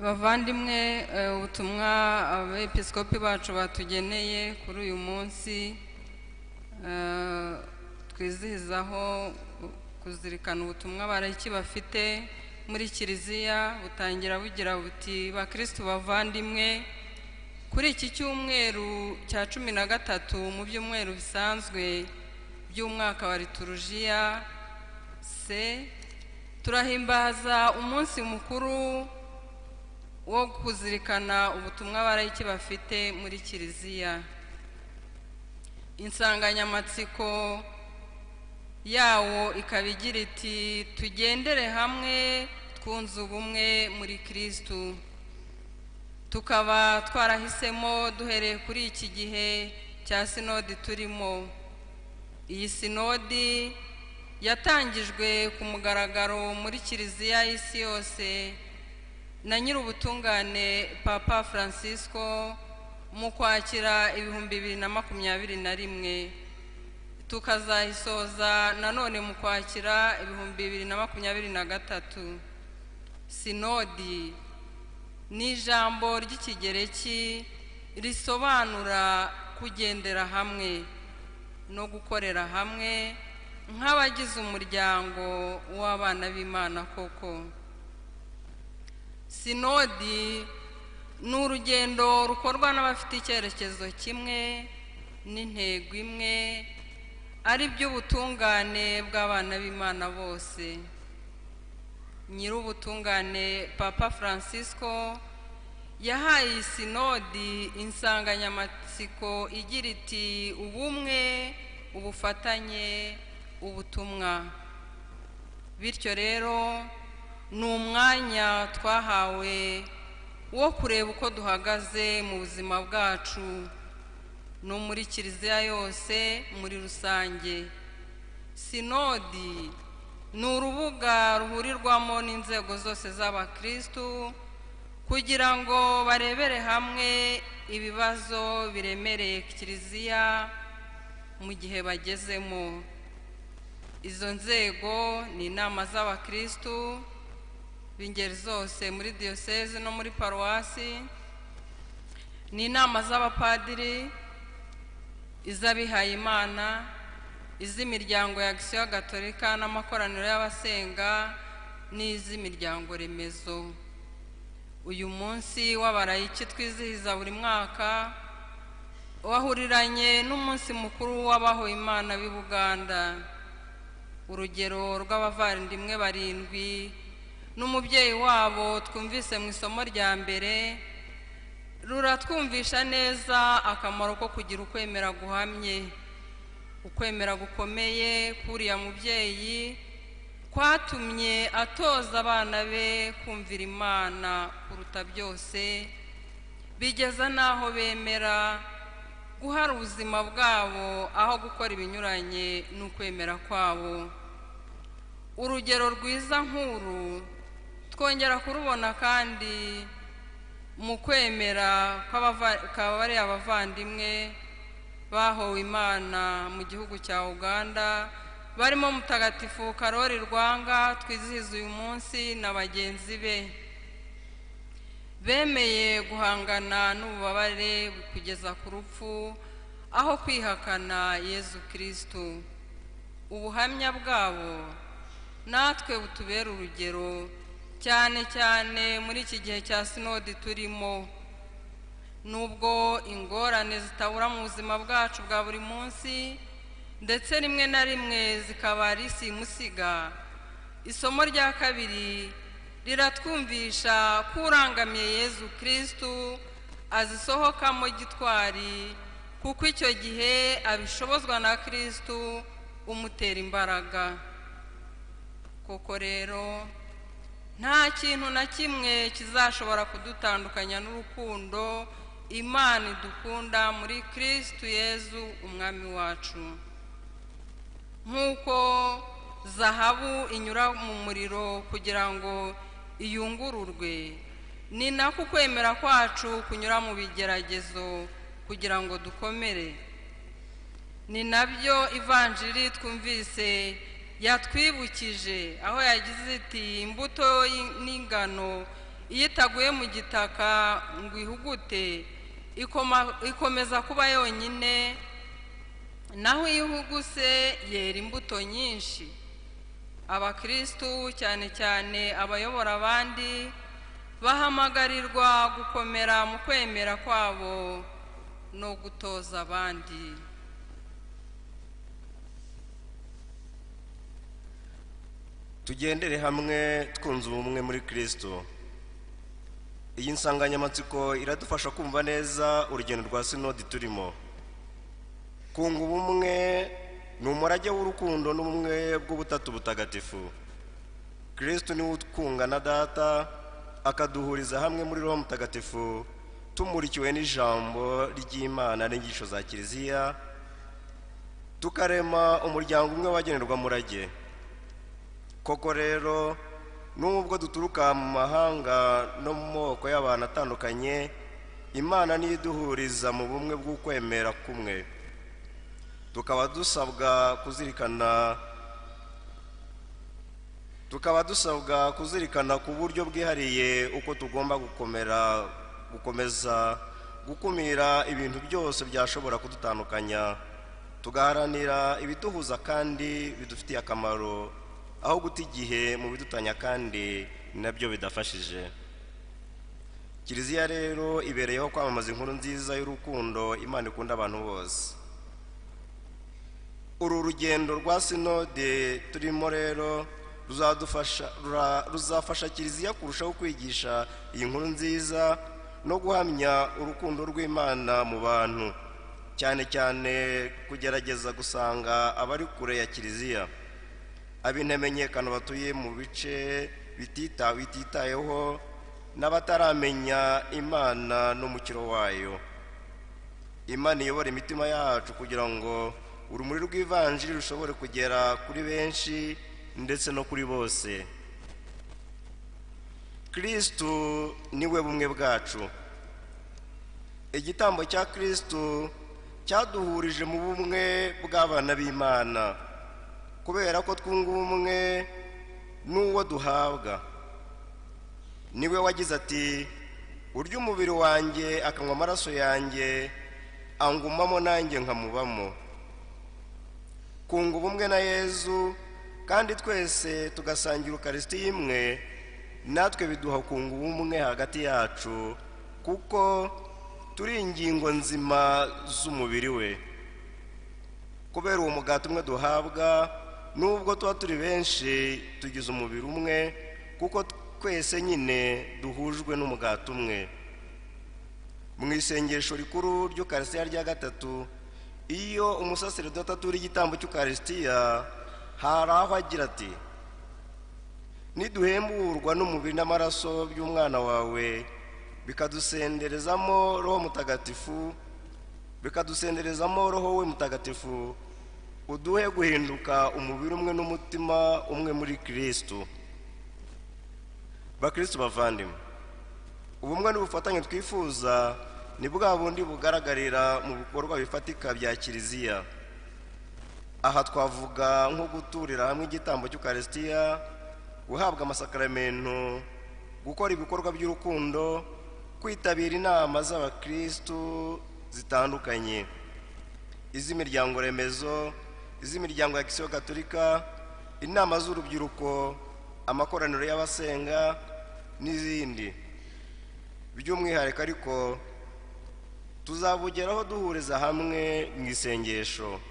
Bavandimwe, ubutumwa abepiskopi bacu batugeneye kuri uyu munsi twizihizaho kuzirikana ubutumwa abarayiki bafite muri Kiliziya, butangira bugira buti: Bakristu bavandimwe, kuri iki cyumweru cya 13 mu byumweru bisanzwe by'umwaka wa liturujia se, turahimbaza umunsi mukuru wo kuzirikana ubutumwa abarayiki bafite muri Kiliziya. Insanganyamatsiko yawo ikaba igira iti: tugendere hamwe twunze ubumwe muri Kristu. Tukaba twarahisemo duhereye kuri iki gihe cya sinodi turimo. Iyi sinodi yatangijwe ku mugaragaro muri Kiliziya y'isi yose na nyir'ubutungane Papa Francisco mu Kwakira 2021, tukazayisoza nanone mu Kwakira 2023. Sinodi ni ijambo ry'Ikigereki risobanura kugendera hamwe no gukorera hamwe nk'abagize umuryango w'abana b'Imana koko. Sinodi ni urugendo rukorwa n'abafite icyerekezo kimwe n'intego imwe, ari by'ubutungane bw'abana b'Imana bose. Nyir'ubutungane Papa Francisco yahaye iyi sinodi insanganyamatsiko igira iti: ubumwe, ubufatanye, ubutumwa. Bityo rero ni umwanya twahawe wo kureba uko duhagaze mu buzima bwacu no muri Kiliziya yose muri rusange. Sinodi ni urubuga ruhurirwamo n'inzego zose z'abakristu kugira ngo barebere hamwe ibibazo biremereye Kiliziya mu gihe bagezemo. Izo nzego ni inama z'abakristu b'ingeri zose muri diyoseze no muri paruwasi, ni inama z'abapadiri, iz'abihayimana, iz'imiryango ya Agisiyo Gatolika n'amakoraniro y'abasenga, n'iz'imiryango remezo. Uyu munsi w'abarayiki twizihiza buri mwaka wahuriranye n'umunsi mukuru w'abahowe Imana b'i Buganda. Urugero rw'abavandimwe 7 n'umubyeyi wabo twumvise mu isomo rya mbere ruratwumvisha neza akamaro ko kugira ukwemera guhamye. Ukwemera gukomeye k'uriya mubyeyi kwatumye atoza abana be kumvira Imana kuruta byose, bigeza n'aho bemera guhara ubuzima bwabo aho gukora ibinyuranye n'ukwemera kwabo. Urugero rwiza nk'uru twongera kurubona kandi mu kwemera kw'abariya bavandimwe bahowe Imana mu gihugu cya Uganda, barimo Mutagatifu Karoli Rwanga twizihiza uyu munsi na bagenzi be. Bemeye guhangana n'ububabare kugeza ku rupfu aho kwihakana Yezu Kristu. Ubuhamya bwabo natwe butubera urugero, cyane cyane muri iki gihe cya sinodi turimo. Nubwo ingorane zitabura mu buzima bwacu bwa buri munsi, ndetse rimwe na rimwe zikaba ari simusiga, isomo rya kabiri riratwumvisha ko urangamiye Yezu Kristu azisohokamo gitwari, kuko icyo gihe abishobozwa na Kristu umutera imbaraga. Koko rero nta kintu na kimwe kizashobora kudutandukanya n'urukundo Imana idukunda muri Kristu Yezu umwami wacu. Nk'uko zahabu inyura mu muriro kugira ngo iyungururwe, ni nako ukwemera kwacu kunyura mu bigeragezo kugira ngo dukomere. Ni nabyo Ivanjiri twumvise yatwibukije aho yagize iti: imbuto n'ingano Iyo itaguye mu gitaka ngo ihugute, ikomeza kuba yonyine, naho iyo ihuguse yera imbuto nyinshi. Abakristu, cyane cyane abayobora abandi, bahamagarirwa gukomera mu kwemera kwabo no gutoza abandi. Tugendere hamwe twunze ubumwe muri Kristo. Iyi nsanganyamatsiko iradufasha kumva neza urugendo rwa sinodi turimo. Kunga ubumwe ni umurage w'urukundo n'ubumwe bw'ubutatu butagatifu. Kristo niwe utwunga na Data, akaduhuriza hamwe muri Roho Mutagatifu, tumurikiwe n'ijambo ry'Imana n'inyigisho za Kiliziya, tukarema umuryango umwe wagenerwa murage. Koko rero, nubwo duturuka mu mahanga no mu moko y'abantu atandukanye, Imana niyo iduhuriza mu bumwe bw'ukwemera kumwe. Tukaba dusabwa kuzirikana ku buryo bwihariye uko tugomba gukomeza gukumira ibintu byose byashobora kudutandukanya, tugaharanira ibiduhuza kandi bidufitiye akamaro, aho guta igihe mu bidutanya kandi nabyo bidafashije. Kiliziya rero ibereyeho kwamamaza inkuru nziza y'urukundo Imana ikunda abantu bose. Uru rugendo rwa sinode turimo rero ruzafasha Kiliziya kurushaho kwigisha iyi nkuru nziza no guhamya urukundo rw'Imana mu bantu, cyane cyane kugerageza gusanga abari kure ya Kiliziya, ab'intamenyekano batuye mu bice bititayeho n'abataramenya Imana n'umukiro wayo. Imana iyobora imitima yacu kugira ngo urumuri rw'ivanjiri rushobore kugera kuri benshi ndetse no kuri bose. Kristu niwe bumwe bwacu. Igitambo cya Kristu cyaduhurije mu bumwe bw'abana b'Imana, kubera ko twunga ubumwe n'uwo duhabwa. Niwe wagize ati: "Urya umubiri wanjye akanywa amaraso yanjye angumamo, nanjye nkamubamo." Kunga ubumwe na Yezu kandi twese tugasangira ukarisitiya imwe, natwe biduha kunga ubumwe hagati yacu, kuko turi ingingo nzima z'umubiri we. Kubera uwo mugati umwe duhabwa, nubwo tuba turi benshi, tugize umubiri umwe, kuko twese nyine duhujwe n'umugati umwe. Mu isengesho rikuru ry'ukarisitiya rya gatatu, iyo umusaseridoti atura igitambo cy'ukarisitiya, hari aho agira ati: "Niduhemburwa n'umubiri n'amaraso by'umwana wawe, bikadusenderezamo Roho Mutagatifu, bikadusenderezamo Roho we Mutagatifu, uduhe guhinduka umubiri umwe n'umutima umwe muri Kristu." Bakristu bavandimwe, ubumwe n'ubufatanye twifuza ni bwa bundi bugaragarira mu bikorwa bifatika bya Kiliziya. Aha twavuga nko guturira hamwe igitambo cy'ukarisitiya, guhabwa amasakaramentu, gukora ibikorwa by'urukundo, kwitabira inama z'abakristu zitandukanye, iz'imiryango remezo, iz'imiryango ya Kisiyo Gatolika, inama z'urubyiruko, amakoraniro y'abasenga n'izindi. By'umwihariko ariko tuzabugeraho duhuriza hamwe mu isengesho.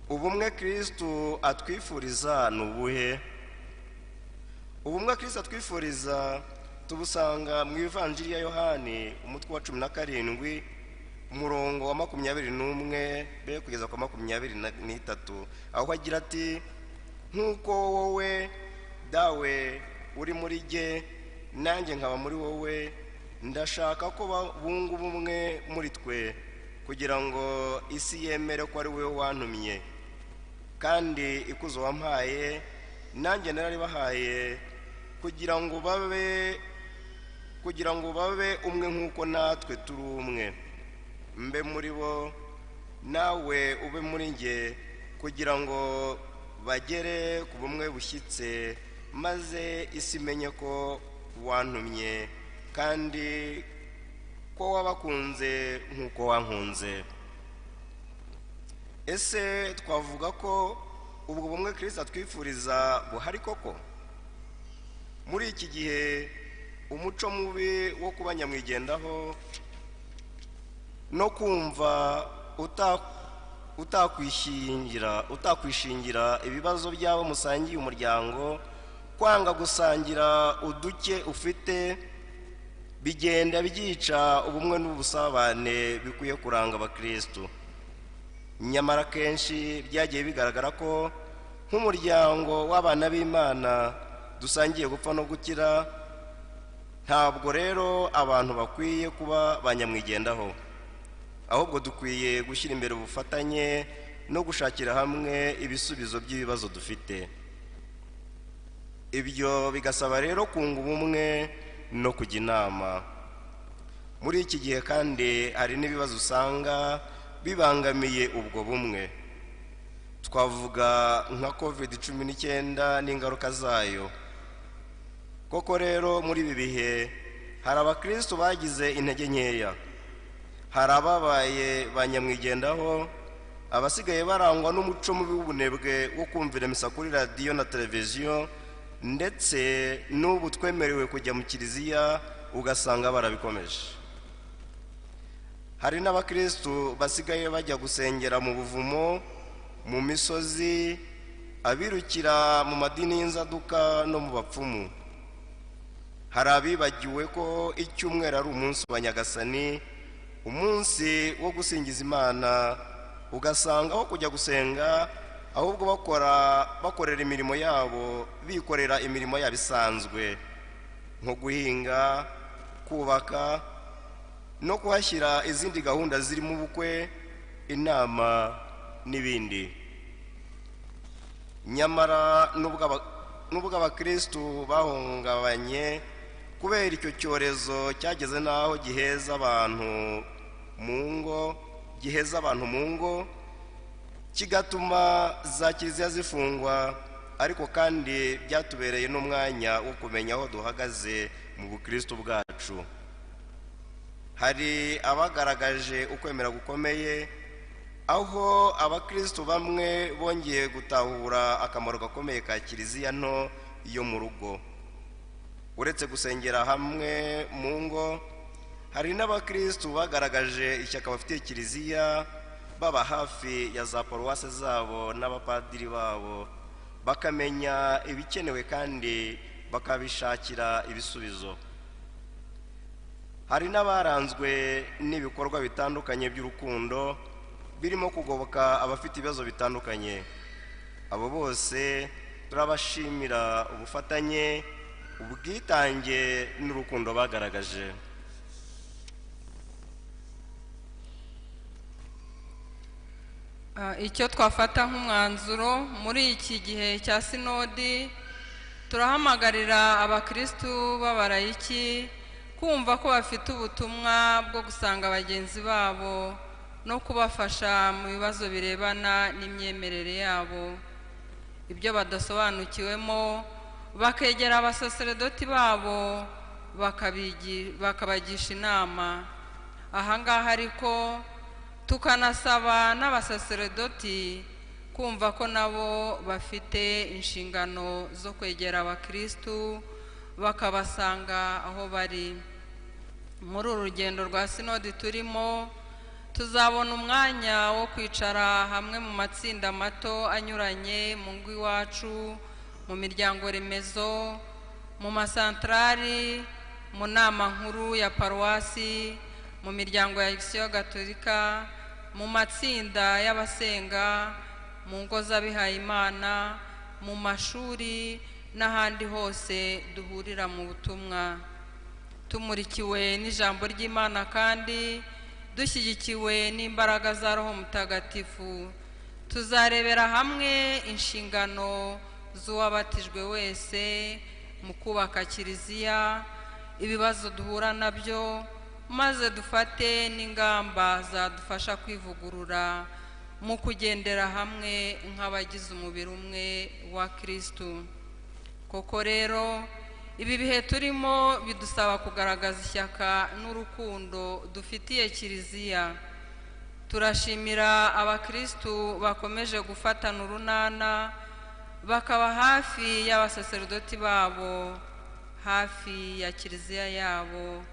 Ubumwe Kristu atwifuriza ni ubuhe? Ubumwe Kristu atwifuriza tubusanga mu Ivanjiri ya Yohani, umutwe wa 17, umurongo wa 21 be kugeza kwa 23, aho agira ati: "Nk'uko wowe Dawe uri muri jye, nanjye nkaba muri wowe, ndashaka ko bunga ubumwe muri twe, kugira ngo isi yemere ko ari wowe wantumye. Kandi ikuzo wampaye nanjye nararibahaye, kugira ngo babe umwe nk'uko natwe turi umwe. Mbe muri bo, nawe ube muri njye, kugira ngo bagere ku bumwe bushyitse, maze isi imenye ko wantumye kandi ko wabakunze nk'uko wankunze. Ese twavuga ko ubwo bumwe Kristo atwifuriza buhari koko? Muri iki gihe umuco mubi wo kuba nyamwigendaho no kumva utakwishingira ibibazo by'abo musangiye umuryango, kwanga gusangira uduke ufite, bigenda byica ubumwe n'ubusabane bikwiye kuranga abakristo. Nyamara kenshi byagiye bigaragara ko nk'umuryango w'abana b'Imana dusangiye gupfa no gukira. Ntabwo rero abantu bakwiye kuba banyamwigendaho, ahubwo dukwiye gushyira imbere ubufatanye no gushakira hamwe ibisubizo by'ibibazo dufite. Ibyo bigasaba rero kunga ubumwe no kujya inama. Muri iki gihe kandi hari n'ibibazo usanga bibangamiye ubwo bumwe. Twavuga nka COVID-19 n'ingaruka zayo. Koko rero muri ibi bihe hari abakristo bagize intege nkeya, hari ababaye ba nyamwigendaho, abasigaye barangwa n'umuco mubi w'ubunebwe wo kumvira misa kuri radiyo na televiziyo, ndetse n'ubu twemerewe kujya mu kiliziya ugasanga barabikomeje. Hari n'abakristo basigaye bajya gusengera mu buvumo, mu misozi, abirukira mu madini y'inzaduka no mu bapfumu. Hari abibagiwe ko icyumweru ari umunsi wa Nyagasani, umunsi wo gusingiza Imana, ugasanga aho kujya gusenga ahubwo bakorera imirimo yabo, bikorera imirimo yabo isanzwe nko guhinga, kubaka no kuhashyira izindi gahunda zirimo ubukwe, inama n'ibindi. Nyamara nubwo abakristo bahungabanye kubera icyo cyorezo cyageze n'aho giheza abantu mu ngo kigatuma za kiliziya zifungwa, ariko kandi byatubereye n'umwanya wo kumenya aho duhagaze mu bukristo bwacu. Hari abagaragaje ukwemera gukomeye, aho abakristo bamwe bongeye gutahura akamaro gakomeye ka kiliziya nto yo mu rugo. Uretse gusengera hamwe mu ngo, hari n'abakristo bagaragaje ishyaka bafitiye kiliziya, baba hafi ya za paruwase zabo n'abapadiri babo, bakamenya ibikenewe kandi bakabishakira ibisubizo. Hari n'abaranzwe n'ibikorwa bitandukanye by'urukundo, birimo kugoboka abafite ibibazo bitandukanye. Abo bose turabashimira ubufatanye, ubwitange n'urukundo bagaragaje. Icyo twafata nk'umwanzuro muri iki gihe cya sinodi, turahamagarira abakristu b'abarayiki kumva ko bafite ubutumwa bwo gusanga bagenzi babo no kubafasha mu bibazo birebana n'imyemerere yabo. Ibyo badasobanukiwemo bakegera abasaseredoti babo bakabagisha inama. Ahangaha ariko tukanasaba n'abasaseredoti kumva ko nabo bafite inshingano zo kwegera abakristu bakabasanga aho bari. Muri uru rugendo rwa sinodi turimo, tuzabona umwanya wo kwicara hamwe mu matsinda mato anyuranye mu ngo iwacu, mu miryango remezo, mu masantrari, mu nama nkuru ya paruwasi, mu miryango ya Action Gatolika, mu matsinda y'abasenga, mu ngo z'abihayimana, mu mashuri n'ahandi hose duhurira mu butumwa. Tumurikiwe n'ijambo ry'Imana kandi dushyigikiwe n'imbaraga za Roho Mutagatifu, tuzarebera hamwe inshingano z'uwabatijwe wese mu kubaka kiliziya, ibibazo duhura nabyo, maze dufate n'ingamba zadufasha kwivugurura mu kugendera hamwe nk'abagize umubiri umwe wa Kristo. Koko rero ibi bihe turimo bidusaba kugaragaza ishyaka n'urukundo dufitiye Kiliziya. Turashimira abakristu bakomeje gufatana urunana, bakaba hafi y'abasaserdoti babo, hafi ya Kiliziya yabo,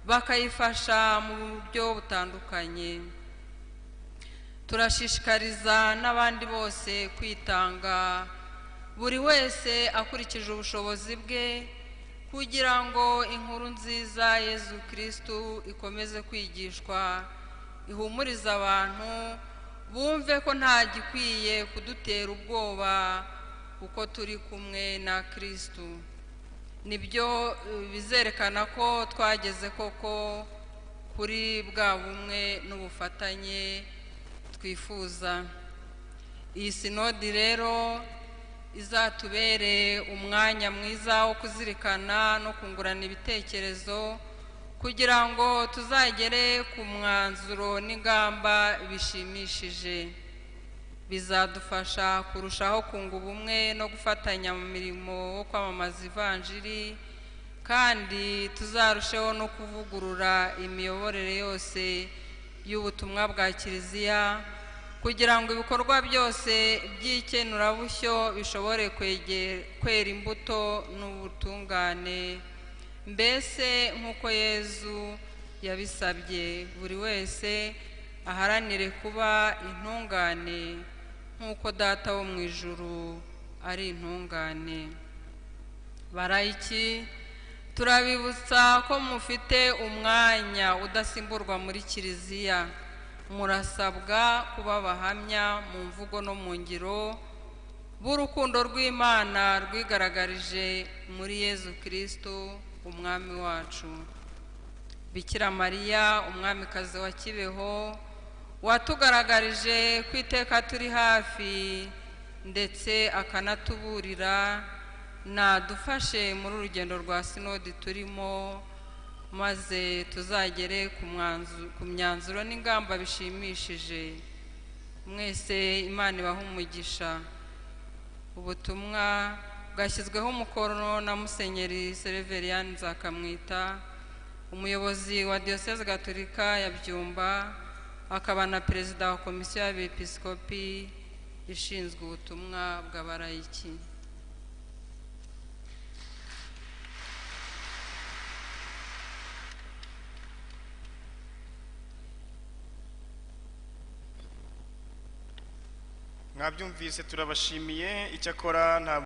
bakayifasha mu buryo butandukanye. Turashishikariza n'abandi bose kwitanga, buri wese akurikije ubushobozi bwe, kugira ngo inkuru nziza Yezu Kristu ikomeze kwigishwa, ihumurize abantu, bumve ko nta gikwiye kudutera ubwoba kuko turi kumwe na Kristu. Nibyo bizerekana ko twageze koko kuri bwa bumwe n'ubufatanye twifuza. Iyi sinodi rero izatubere umwanya mwiza wo kuzirikana no kungurana ibitekerezo, kugira ngo tuzagere ku mwanzuro n'ingamba bishimishije. Bizadufasha kurushaho kunga ubumwe no gufatanya mu mirimo wo kwamamaza ivanjiri, kandi tuzarusheho no kuvugurura imiyoborere yose y'ubutumwa bwa Kiliziya, kugira ngo ibikorwa byose by'ikenurabushyo bishobore kwera imbuto n'ubutungane, mbese nk'uko Yezu yabisabye, buri wese aharanire kuba intungane nk'uko Data wo mu ijuru ari intungane. Barayiki, turabibutsa ko mufite umwanya udasimburwa muri Kiliziya. Murasabwa kuba abahamya mu mvugo no mu ngiro b'urukundo rw'Imana rwigaragarije muri Yezu Kristu umwami wacu. Bikira Mariya umwamikazi wa Kibeho, watugaragarije ko iteka turi hafi ndetse akanatuburira, nadufashe muri urugendo rwa sinodi turimo, maze tuzagere ku myanzuro n'ingamba bishimishije. Mwese Imana ibahe umugisha. Ubutumwa bwashyizweho umukono na Musenyeri Severiyani Nzakamwita, umuyobozi wa Diyoseze Gatolika ya Byumba, akaba na perezida wa komisiyo y'abepiskopi ishinzwe ubutumwa bw'abarayiki. Mwabyumvise, turabashimiye. Icyakora ntabwo